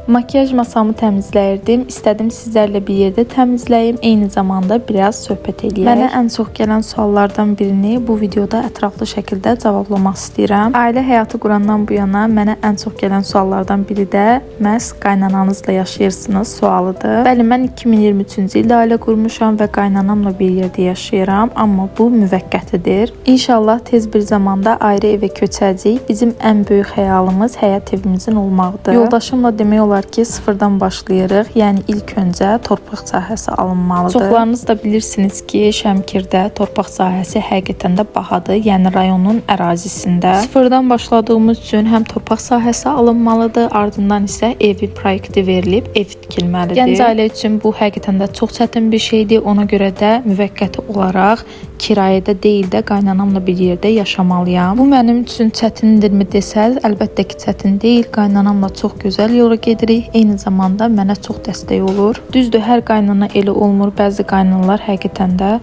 Makyaj masamı təmizləyirdim. İstədim sizlərlə bir yerdə təmizləyim, eyni zamanda biraz söhbət eləyək. Mənə ən çox gələn suallardan birini bu videoda ətraflı şəkildə cavablamaq istəyirəm. Ailə həyatı qurandan bu yana mənə ən çox gələn suallardan biri də məhz qaynananızla yaşayırsınız sualıdır. Bəli, mən 2023-cü ildə ailə qurmuşam və qaynanamla bir yerdə yaşayıram, amma bu müvəqqətidir. İnşallah tez bir zamanda ayrı evə köçəcəyik. Bizim ən böyük xəyalımız həyət evimizin olmağıdır. Yoldaşımla demək olar ki, sıfırdan başlayırıq. Yəni ilk öncə torpaq sahəsi alınmalıdır. Çoxlarınız da bilirsiniz ki, Şəmkirdə torpaq sahəsi həqiqətən də bahadır. Yəni rayonun ərazisində. Sıfırdan başladığımız üçün həm torpaq sahəsi alınmalıdır, ardından isə evi proyekti verilib ev tikilməlidir. Gənc ailə üçün bu həqiqətən də çox çətin bir şeydir. Ona görə də müvəqqəti olaraq kirayədə deyil də qaynanamla bir yerdə yaşamalıyam. Bu mənim üçün çətindirmi desəz, əlbəttə ki, çətin deyil. Qaynanamla çox gözəl yola gedirik. Eyni zamanda mənə çox dəstək olur. Düzdür, hər qaynana elə olmur. Bəzi qaynanalar həqiqətən də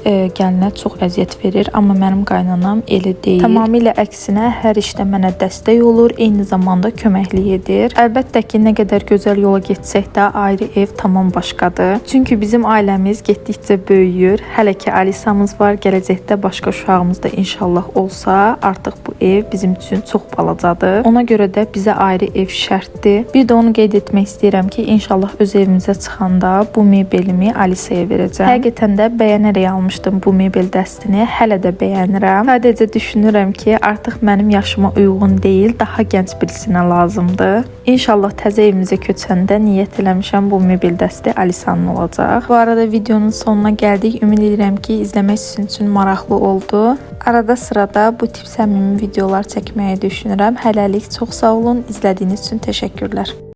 gəlinə çox əziyyət verir, amma mənim qaynanam elə deyil. Tamamilə əksinə hər işdə mənə dəstək olur, eyni zamanda köməklik edir. Əlbəttə ki, nə qədər gözəl yola getsək də ayrı ev tamam başqadır. Çünki bizim ailəmiz getdikcə böyüyür. Hələ ki Alisamız var, gələcəkdə başqa uşağımız da inşallah olsa, artıq bu ev bizim üçün çox balacadır. Ona görə də bizə ayrı ev şərtdir. Bir də onu qeyd etmək istəyirəm ki, inşallah öz evimizə çıxanda bu mebelimi Alisaya verəcəm. Həqiqətən də bəyənərək almışdım bu mebel dəstini. Hələ də bəyənirəm. Sadəcə düşünürəm ki, artıq mənim yaşıma uyğun deyil, daha gənc birisinə lazımdır. İnşallah təzə evimizə köçəndə niyyət eləmişəm bu mebel dəsti Alisanın olacaq. Bu arada videonun sonuna gəldik. Ümid edirəm ki, izləmək sizin üçün maraqlı oldu. Arada sırada bu tip səmimi videolar çəkməyi düşünürəm. Hələlik çox sağ olun. İzlədiyiniz üçün təşəkkürlər.